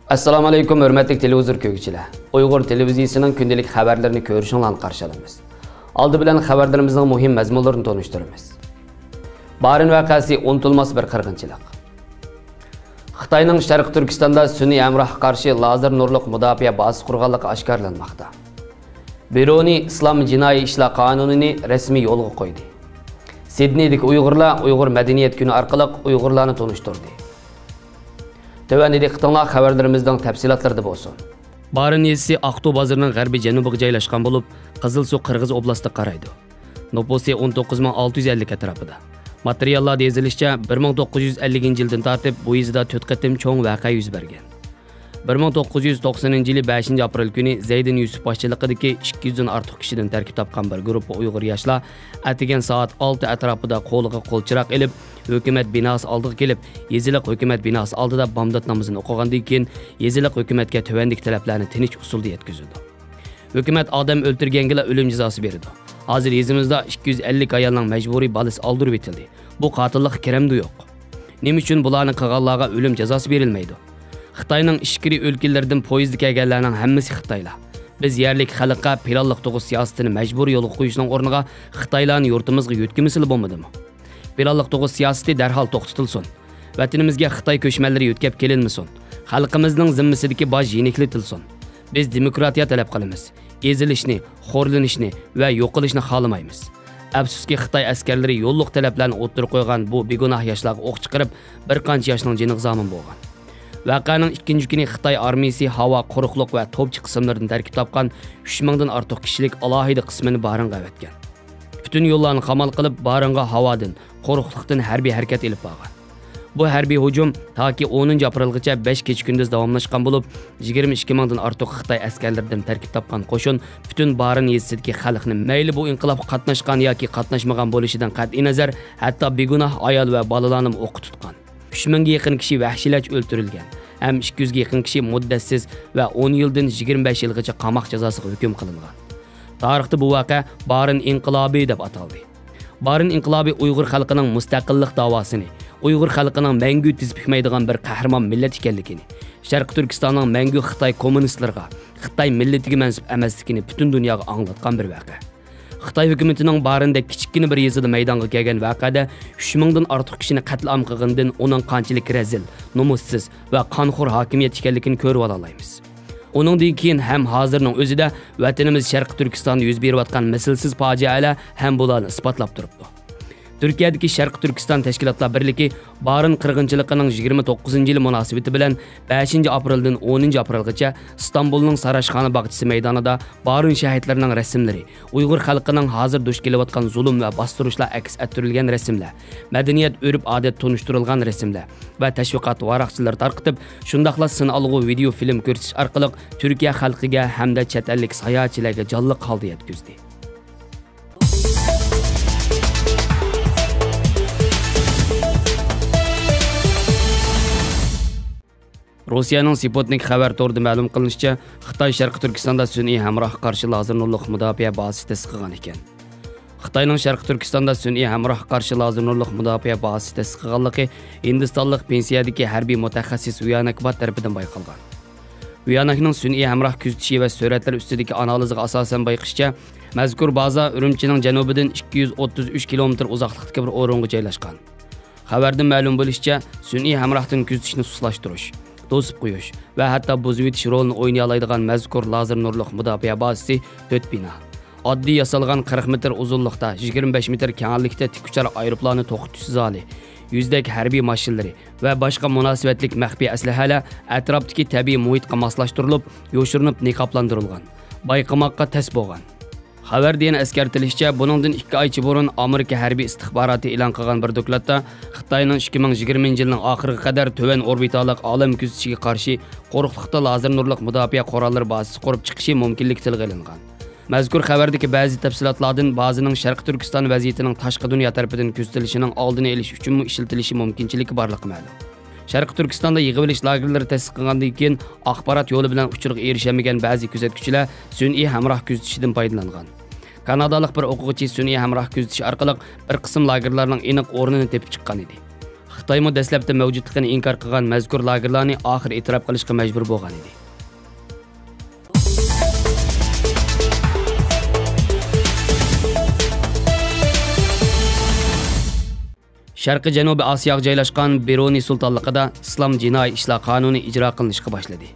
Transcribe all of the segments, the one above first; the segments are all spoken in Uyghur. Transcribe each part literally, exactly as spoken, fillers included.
ئەسسالامۇ ئەلەيكۇم، ھۆرمەتلىك تېلېۋىزور كۆرگۈچىلەر. ئۇيغۇر تېلېۋىزىيىسىنىڭ كۈندىلىك خەۋەرلىرىنى كۆرۈشۈڭلارنى قارشى ئالىمىز. ئالدى بىلەن خەۋەرلىرىمىزنىڭ مۇھىم مەزمۇنلىرىنى تونۇشتۇرىمىز. بارىن ۋەقەسى ئۇنتۇلماس بىر قىرغىنچىلىق. خىتاينىڭ شەرقىي تۈركىستاندا سۈنئىي ھەمراھقا قارشى لازېر نۇرلۇق مۇداپىئە بازىسى قۇرغانلىقى ئاشكارىلانماقتا. بىرۇنى ئىسلام جىنايى ئىشلار قانۇنىنى رەسمىي يولغا قويدى. سىدنېيدىكى ئۇيغۇرلار ئۇيغۇر مەدەنىيەت كۈنى ئارقىلىق ئۇيغۇرلارنى تونۇشتۇردى. تۆۋەندە دىققىتىڭلار خەۋەرلىرىمىزنىڭ تەپسىلاتلىرىدا بولسۇن. بارىن يېزىسى ئاقتۇ بازىرىنىڭ غەربىي جەنۇبىغا جايلاشقان بولۇپ، قىزىلسۇ قىرغىز ئوبلاستىغا قارايدۇ. نوپۇسى ئون توققۇز مىڭ ئالتە يۈز ئەللىك ئەتراپىدا. ماتېرىياللاردا يېزىلىشىچە، بىر مىڭ توققۇز يۈز ئەللىكىنچى يىلدىن تارتىپ بۇ يېزىدا تۆت قېتىم چوڭ ۋەقە يۈز بەرگەن. بىر مىڭ توققۇز يۈز توقسىنىنچى يىلى بەشىنچى ئاپرېل كۈنى زەيدىن يۈسۈپ باشچىلىقىدىكى ئىككى يۈزدىن ئارتۇق كىشىدىن تەركىب تاپقان بىر گۇرۇپپا ئۇيغۇر ياشلار ئەتىگەن سائەت ئالتە ئەتراپىدا قولىغا قول چىراغ ئېلىپ، ھۆكۈمەت بىناسى ئالدىغا كېلىپ، يېزىلىق ھۆكۈمەت بىناسى ئالدىدا بامدات نامىزىنى ئوقۇغاندىن كېيىن، يېزىلىق ھۆكۈمەتكە تۆۋەندىكى تەلەپلەرنى تىنچ ئۇسۇلدا يەتكۈزىدۇ. ھۆكۈمەت ئادەم ئۆلتۈرگەنگىلا ئۆلۈم جازاسى بېرىدۇ. ھازىر يېزىمىزدا ئىككى يۈز ئەللىك ئايالنىڭ مەجبۇرىي بالىسى ئالدۇرۇۋېتىلدى. بۇ قاتىللىققا كىرەمدۇ يوق؟ نېمە ئۈچۈن بۇلارنى قىلغانلارغا ئۆلۈم جازاسى بېرىلمەيدۇ؟ خىتاينىڭ ئىچكىرى ئۆلكىلىرىدىن پويىزدا كەلگەنلەرنىڭ ھەممىسى خىتايلار. بىز يەرلىك خەلققە پىلانلىق تۇغۇت سىياسىتىنى مەجبۇرىي يولغا قويۇشنىڭ ئورنىغا خىتايلارنى يۇرتىمىزغا يۆتكىمىسىلا بولمىدىمۇ؟ پىلانلىق تۇغۇت سىياسىتى دەرھال توختىتىلسۇن. ۋەتىنىمىزگە خىتاي كۆچمەنلىرى يۆتكەپ كېلىنمىسۇن. خەلقىمىزنىڭ زىممىسىدىكى باج يېنىكلىتىلسۇن. بىز دېموكراتىيە تەلەپ قىلىمىز. ئېزىلىشنى، خورلىنىشنى ۋە يوقىلىشنى خالىمايمىز. ئەپسۇسكى، خىتاي ئەسكەرلىرى يوللۇق تەلەپلەرنى ئوتتۇرىغا قويغان بۇ بىگۇناھ ياشلارغا ئوق چىقىرىپ، بىر قانچە ياشنىڭ جېنىغا زامىن بولغان. ۋەقەنىڭ ئىككىنچى كۈنى خىتاي ئارمىيىسى ھاۋا، قۇرۇقلۇق ۋە توپچى قىسىملىرىدىن تەركىب تاپقان ئۈچ مىڭدىن ئارتۇق كىشىلىك ئالاھىدە قىسمىنى بارىنغا ئەۋەتكەن. پۈتۈن يوللارنى قامال قىلىپ، بارىنغا ھاۋادىن، قۇرۇقلۇقتىن ھەربىي ھەرىكەت ئېلىپ بارغان. بۇ ھەربىي ھۇجۇم تاكى ئونىنچى ئاپرېلغىچە بەش كېچە-كۈندۈز داۋاملاشقان بولۇپ، يىگىرمە ئىككى مىڭدىن ئارتۇق خىتاي ئەسكەرلىرىدىن تەركىب تاپقان قوشۇن پۈتۈن بارىن يېزىسىدىكى خەلقنى، مەيلى بۇ ئىنقىلابقا قاتناشقان ياكى قاتناشمىغان بولۇشىدىن قەتئىينەزەر، ھەتتا بىگۇناھ ئايال ۋە بالىلارنىمۇ ئوققا تۇتقان. ئۈچ مىڭگە يېقىن كىشى ۋەھشىيلەرچە ئۆلتۈرۈلگەن ھەم ئىككى يۈزگە يېقىن كىشى مۇددەتسىز ۋە ئون يىلدىن يىگىرمە بەش يىلغىچە قاماق جازاسىغا ھۆكۈم قىلىنغان. تارىختا بۇ ۋەقە بارىن ئىنقىلابى دەپ ئاتالدى. بارىن ئىنقىلابى ئۇيغۇر خەلقىنىڭ مۇستەقىللىق داۋاسىنى، ئۇيغۇر خەلقىنىڭ مەڭگۈ تىز پۈكمەيدىغان بىر قەھرىمان مىللەت ئىكەنلىكىنى، شەرقىي تۈركىستاننىڭ مەڭگۈ خىتاي كوممۇنىستلىرىغا، خىتاي مىللىتىگە مەنسۇپ ئەمەسلىكىنى پۈتۈن دۇنياغا ئاڭلاتقان بىر ۋەقە. خىتاي ھۆكۈمىتىنىڭ بارىندەك كىچىككىنە بىر يېزىدا مەيدانغا كەلگەن ۋەقەدە ئۈچ مىڭدىن ئارتۇق كىشىنى قەتلىئام قىلغىنىدىن ئۇنىڭ قانچىلىك رەزىل، نومۇسسىز ۋە قانخور ھاكىمىيەت ئىكەنلىكىنى كۆرۈۋالالايمىز. ئۇنىڭدىن كېيىن ھەم ھازىرنىڭ ئۆزىدە ۋەتىنىمىز شەرقىي تۈركىستاندا يۈز بېرىۋاتقان مىسلىسىز پاجىئەلەر ھەم بۇلارنى ئىسپاتلاپ تۇرۇپتۇ. تۈركىيەدىكى شەرقىي تۈركىستان تەشكىلاتلار بىرلىكى بارىن قىرغىنچىلىقىنىڭ يىگىرمە توققۇزىنچى يىلى مۇناسىۋىتى بىلەن بەشىنچى ئاپرېلدىن ئونىنچى ئاپرېلغىچە ئىستانبۇلنىڭ ساراچخانا باغچىسى مەيدانىدا بارىن شەھىدلىرىنىڭ رەسىملىرى، ئۇيغۇر خەلقىنىڭ ھازىر دۇچ كېلىۋاتقان زۇلۇم ۋە باستۇرۇشلار ئەكس ئەتتۈرۈلگەن رەسىملەر، مەدەنىيەت، ئۆرپ-ئادەت تونۇشتۇرۇلغان رەسىملەر ۋە تەشۋىقات ۋاراقچىلىرى تارقىتىپ، شۇنداقلا سىنئالغۇ ۋىدېئو فىلىم كۆرسىتىش ئارقىلىق تۈركىيە خەلقىگە ھەمدە چەت ئەللىك ساياھەتچىلەرگە جانلىق ھالدا يەتكۈزدى. روسىيەنىڭ سپۇتنىك خەۋەر تورىدا مەلۇم قىلىنىشىچە، خىتاي شەرقىي تۈركىستاندا سۈنئىي ھەمراھقا قارشى لازېر نۇرلۇق مۇداپىئە بازىسى تەسىس قىلغان ئىكەن. خىتاينىڭ شەرقىي تۈركىستاندا سۈنئىي ھەمراھقا قارشى لازېر نۇرلۇق مۇداپىئە بازىسى تەسىس قىلغانلىقى ھىندىستانلىق پېنسىيەدىكى ھەربىي مۇتەخەسسىس ۋىياناك بات تەرىپىدىن بايقالغان. ۋىياناكنىڭ سۈنئىي ھەمراھ كۆزىتىشى ۋە سۈرەتلىرى ئۈستىدىكى ئانالىزىغا ئاساسەن بايقىشىچە، مەزكۇر بازا ئۈرۈمچىنىڭ جەنۇبىدىن ئىككى يۈز ئوتتۇز ئۈچ كىلومېتىر ئۇزاقلىقتىكى بىر ئورۇنغا جايلاشقان. خەۋەردىن مەلۇم بولۇشىچە، سۈنئىي ھەمراھتىن كۆزىتىشنى سۇسلاشتۇرۇش، توسۇپ قويۇش ۋە ھەتتا بۇزۇۋېتىش رولىنى ئوينىيالايدىغان مەزكۇر لازېر نۇرلۇق مۇداپىئە بازىسى تۆت بىنا، ئاددىي ياسالغان قىرىق مېتىر ئۇزۇنلۇقتا، يىگىرمە بەش مېتىر كەڭلىكتە تىك ئۇچار ئايروپىلانى توختىتىش زالى، يۈزدەك ھەربىي ماشىنىلىرى ۋە باشقا مۇناسىۋەتلىك مەخپىي ئەسلىھەلەر ئەتراپتىكى تەبىئىي مۇھىتقا ماسلاشتۇرۇلۇپ، يوشۇرۇنۇپ نىقابلاندۇرۇلغان. بايقىماققا تەس بولغان. خەۋەردە يەنە ئەسكەرتىلىشىچە، بۇنىڭدىن ئىككى ئايچە بۇرۇن ئامېرىكا ھەربىي ئىستىخباراتى ئېلان قىلغان بىر دوكلاتتا، خىتاينىڭ ئىككى مىڭ يىگىرمىنچى يىلنىڭ ئاخىرىغا قەدەر تۆۋەن ئوربىتالىق ئالەم كۆزىتىشىگە قارشى قۇرۇقلۇقتا لازېر نۇرلۇق مۇداپىئە قوراللىرى بازىسى قۇرۇپ چىقىشى مۇمكىنلىكى تىلغا ئېلىنغان. مەزكۇر خەۋەردىكى بەزى تەپسىلاتلاردىن بازىنىڭ شەرقىي تۈركىستان ۋەزىيىتىنىڭ تاشقى دۇنيا تەرىپىدىن كۆزىتىلىشىنىڭ ئالدىنى ئېلىش ئۈچۈنمۇ ئىشلىتىلىشى مۇمكىنچىلىكى بارلىقى مەلۇم. شەرقىي تۈركىستاندا يىغىۋېلىش لاگېرلىرى تەسىس قىلغاندىن كېيىن، ئاخبارات يولى بىلەن ئۇچۇرغا ئېرىشەلمىگەن بەزى كۆزەتكۈچىلەر سۈنئىي ھەمراھ كۆزىتىشىدىن پايدىلانغان. كانادالىق بىر ئوقۇغۇچى سۈنئىي ھەمراھ كۆزىتىش ئارقىلىق بىر قىسىم لاگېرلارنىڭ ئېنىق ئورنىنى تېپىپ چىققان ئىدى. خىتايمۇ دەسلەپتە مەۋجۇتلۇقىنى ئىنكار قىلغان مەزكۇر لاگېرلارنى ئاخىر ئېتىراپ قىلىشقا مەجبۇر بولغان ئىدى. شەرقىي جەنۇبىي ئاسىياغا جايلاشقان بىرۇنى سۇلتانلىقىدا ئىسلام جىنايى ئىشلار قانۇنى ئىجرا قىلىنىشقا باشلىدى.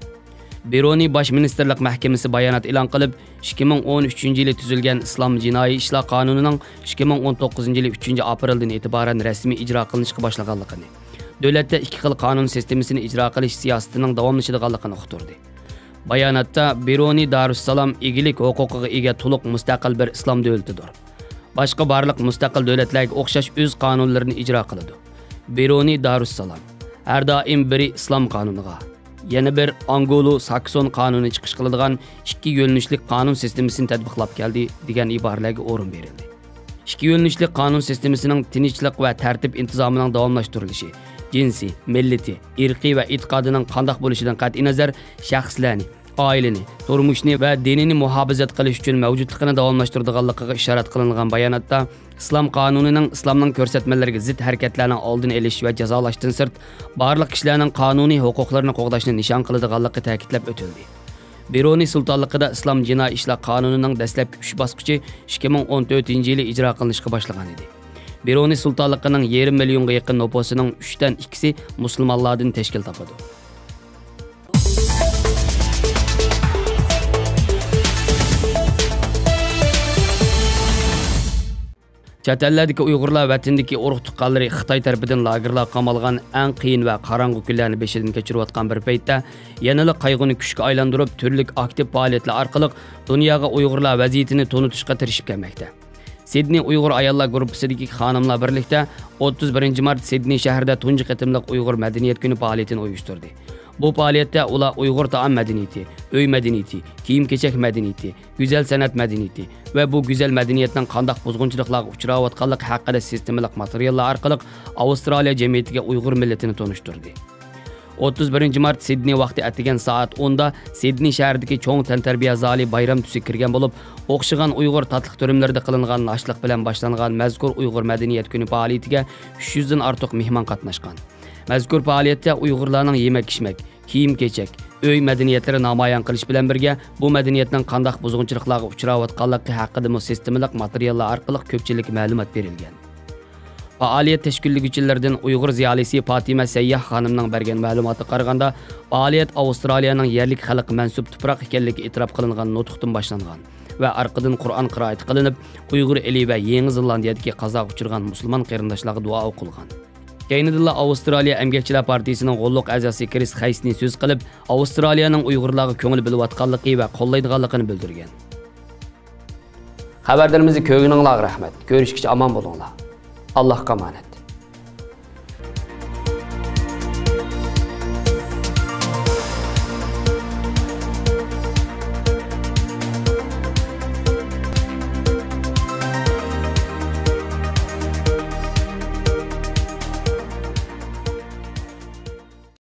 بىرۇنى باش مىنىستىرلىق مەھكىمىسى بايانات ئېلان قىلىپ، ئىككى مىڭ ئون ئۈچىنچى يىلى تۈزۈلگەن ئىسلام جىنايى ئىشلار قانۇنىنىڭ ئىككى مىڭ ئون توققۇزىنچى يىلى ئۈچىنچى ئاپرېلدىن ئېتىبارەن رەسمىي ئىجرا قىلىنىشقا باشلىغانلىقىنى، دۆلەتتە ئىككى خىل قانۇن سىستېمىسىنى ئىجرا قىلىش سىياسىتىنىڭ داۋاملىشىدىغانلىقىنى ئۇقتۇردى. باياناتتا بىرۇنى دارۇسسالام ئىگىلىك ھوقۇقىغا ئىگە تولۇق مۇستەقىل بىر ئىسلام دۆلىتىدۇر. باشقا بارلىق مۇستەقىل دۆلەتلەرگە ئوخشاش ئۆز قانۇنلىرىنى ئىجرا قىلىدۇ. بىرۇنى دارۇسسالام ھەر دائىم بىرى ئىسلام قانۇنىغا، يەنە بىر ئانگلو ساكسون قانۇنى چىقىش قىلىدىغان ئىككى يۆنىلىشلىك قانۇن سىستېمىسىنى تەتبىقلاپ كەلدى، دېگەن ئىبارىلەرگە ئورۇن بېرىلدى. ئىككى يۆنىلىشلىك قانۇن سىستېمىسىنىڭ تىنچلىق ۋە تەرتىپ ئىنتىزامىنىڭ داۋاملاشتۇرۇلۇشى، جىنسى، مىللىتى، ئىرقى ۋە ئېتىقادىنىڭ قانداق بولۇشىدىن قەتئىينەزەر، شەخسلەرنى، ئائىلىنى، تۇرمۇشنى ۋە دىنىنى مۇھاپىزەت قىلىش ئۈچۈن مەۋجۇتلۇقىنى داۋاملاشتۇرىدىغانلىقىغا ئىشارەت قىلىنغان باياناتتا، ئىسلام قانۇنىنىڭ ئىسلامنىڭ كۆرسەتمىلىرىگە زىت ھەرىكەتلەرنىڭ ئالدىنى ئېلىش ۋە جازالاشتىن سىرت، بارلىق كىشىلەرنىڭ قانۇنىي ھوقۇقلىرىنى قوغداشنى نىشان قىلىدىغانلىقى تەكىتلەپ ئۆتۈلدى. بىرۇنى سۇلتانلىقىدا ئىسلام جىنايى ئىشلار قانۇنىنىڭ دەسلەپكى ئۈچ باسقۇچى ئىككى مىڭ ئون تۆتىنچى يىلى ئىجرا قىلىنىشقا باشلىغان ئىدى. بىرۇنى سۇلتانلىقىنىڭ يېرىم مىليونغا يېقىن نوپۇسىنىڭ ئۈچتىن ئىككىسى مۇسۇلمانلاردىن تەشكىل تاپىدۇ. چەت ئەللەردىكى ئۇيغۇرلار ۋەتىنىدىكى ئۇرۇق-تۇغقانلىرى خىتاي تەرىپىدىن لاگېرلارغا قامالغان ئەڭ قىيىن ۋە قاراڭغۇ كۈنلەرنى بېشىدىن كەچۈرۈۋاتقان بىر پەيتتە، يەنىلا قايغۇنى كۈچكە ئايلاندۇرۇپ، تۈرلۈك ئاكتىپ پائالىيەتلەر ئارقىلىق دۇنياغا ئۇيغۇرلار ۋەزىيىتىنى تونۇتۇشقا تىرىشىپ كەلمەكتە. سىدنېي ئۇيغۇر ئاياللار گۇرۇپپىسىدىكى خانىملار بىرلىكتە ئوتتۇز بىرىنچى مارت سىدنېي شەھىرىدە تۇنجى قېتىملىق ئۇيغۇر مەدەنىيەت كۈنى پائالىيىتىنى ئۇيۇشتۇردى. بۇ پائالىيەتتە ئۇلار ئۇيغۇر تائام مەدەنىيىتى، ئۆي مەدەنىيىتى، كىيىم-كېچەك مەدەنىيىتى، گۈزەل سەنئەت مەدەنىيىتى ۋە بۇ گۈزەل مەدەنىيەتنىڭ قانداق بۇزغۇنچىلىقلارغا ئۇچراۋاتقانلىقى ھەققىدە سىستېمىلىق ماتېرىياللار ئارقىلىق ئاۋسترالىيە جەمئىيىتىگە ئۇيغۇر مىللىتىنى تونۇشتۇردى. ئوتتۇز بىرىنچى مارت سىدنېي ۋاقتى ئەتىگەن سائەت ئوندا سىدنېي شەھىرىدىكى چوڭ تەنتەربىيە زالى بايرام تۈسىگە كىرگەن بولۇپ، ئوخشىغان ئۇيغۇر تاتلىق تۈرۈملىرىدە قىلىنغان ناشتىلىق بىلەن باشلانغان مەزكۇر ئۇيغۇر مەدەنىيەت كۈنى پائالىيىتىگە ئۈچ يۈزدىن ئارتۇق مېھمان قاتناشقان. مەزكۇر پائالىيەتتە ئۇيغۇرلارنىڭ يېمەك-ئىچمەك، كىيىم-كېچەك، ئۆي مەدەنىيەتلىرى نامايان قىلىش بىلەن بىرگە، بۇ مەدەنىيەتنىڭ قانداق بۇزغۇنچىلىقلارغا ئۇچراۋاتقانلىقى ھەققىدىمۇ سىستېمىلىق ماتېرىياللار ئارقىلىق كۆپچىلىككە مەلۇمات بېرىلگەن. پائالىيەت تەشكىللىگۈچىلىرىدىن ئۇيغۇر زىيالىيسى پاتىمە سەيياھ خانىمنىڭ بەرگەن مەلۇماتىغا قارىغاندا، پائالىيەت ئاۋسترالىيەنىڭ يەرلىك خەلققە مەنسۇپ تۇپراق ئىكەنلىكى ئېتىراپ قىلىنغان نۇتۇقتىن باشلانغان ۋە ئارقىدىن قۇرئان قىرائىتى قىلىنىپ، ئۇيغۇر ئېلى ۋە يېڭى زېلاندىيەدىكى قازاغا ئۇچرىغان مۇسۇلمان قېرىنداشلارغا دۇئا ئوقۇلغان. كەينىدىنلا ئاۋسترالىيە ئەمگەكچىلەر پارتىيىسىنىڭ غوللۇق ئەزاسى كرىس خەيسنى سۆز قىلىپ، ئاۋسترالىيەنىڭ ئۇيغۇرلارغا كۆڭۈل بۆلۈۋاتقانلىقى ۋە قوللايدىغانلىقىنى بىلدۈرگەن. خەۋەرلىرىمىزنى كۆرگىنىڭلارغا رەھمەت. كۆرۈشكىچە ئامان بولۇڭلار. ئاللاھقا ئامانەت.